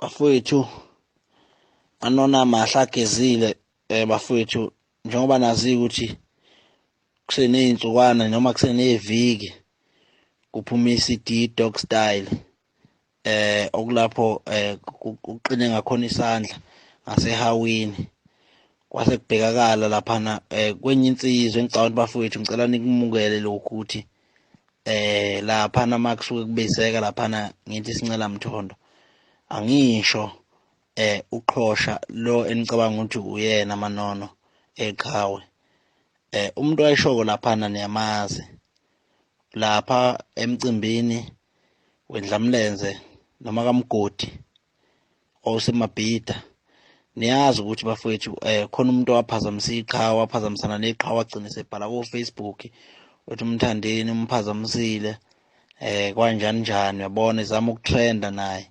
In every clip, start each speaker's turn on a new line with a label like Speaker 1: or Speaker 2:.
Speaker 1: Bafowethu, anona mahla agezile bafowethu, njengoba nazi ukuthi kusenezinsukwana noma kuseneviki kuphuma i-CD Dog Style, okulapho kuqine ngakhona isandla ngasehawini, kwase kubhekakala laphana kwenye insizwa. Engicabanga ukuthi bafowethu ngicela nikumukele lokhu ukuthi laphana makusuke kubizeka laphana ngithi sincela mthondo, angisho uqhosha lo enicabanga ukuthi uyena manono eqhawe. Umuntu wayeshoko laphana niyamazi lapha emcimbini wendlamlenze noma kaMgodi osemabhida, niyazi ukuthi bafowethu khona umuntu owaphazamisa iqhawe, waphazamisana neqhawe, agcine sebhala ko Facebook uthi umthandeni umphazamisile kanjani njani, uyabona izama ukutrenda naye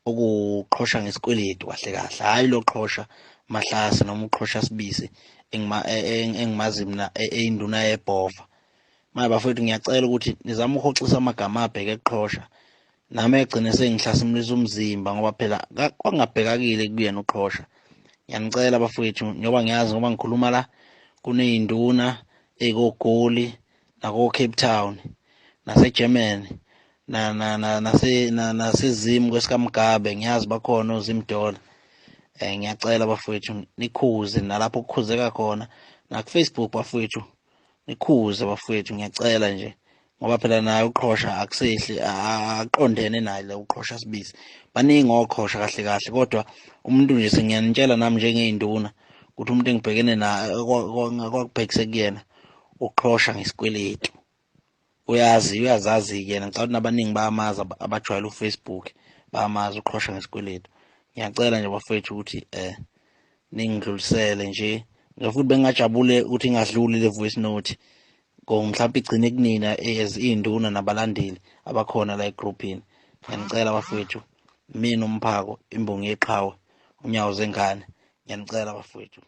Speaker 1: ukuqhosha ngesikweletu kahle kahle, hayi lo qhosha Mahlase noma uqhosha Sibisi engimazi mina eyinduna yebhova. Manje bafowethu ngiyacela ukuthi nizame ukuhoxisa amagama abheke eqhosha, nami egcine sengihlasimulisa umzimba ngoba phela kwangabhekakile kuyena uqhosha. Ngiyanicela bafowethu, njengoba ngiyazi ngoba ngikhuluma la kuneyinduna ekogoli nako Cape Town nase Germany na na na nase naseZim kwesikaMgabe, ngiyazi bakhona oZimdola. Ngiyacela bafowethu nikhuze nalapho kukhuzeka khona na ku Facebook bafowethu, nikhuze bafowethu, ngiyacela nje ngoba phela naye uqhosha akusehli aqondene naye le uqhosha Sibisi. Baningi oqhosha kahle kahle, kodwa umuntu nje sengiyanitshela nami njengeyinduna ukuthi umuntu engibhekene naye kwakubhekise kuyena uqhosha ngesikweletu, uyazi uyazazi yena. Ngicabanga ukuthi nabaningi bayamazi abajwayele uFacebook bayamazi uqhosha ngesikweletu. Ngiyacela nje bafowethu ukuthi ningidlulisele nje, futhi bengingajabule ukuthi ingadluli le voice note mhlawumbe igcine kunina as induna nabalandeli abakhona la egroupini. Ngiyanicela bafowethu, mina umphako imbongi yeqhawe unyawo zengane, ngiyanicela bafowethu.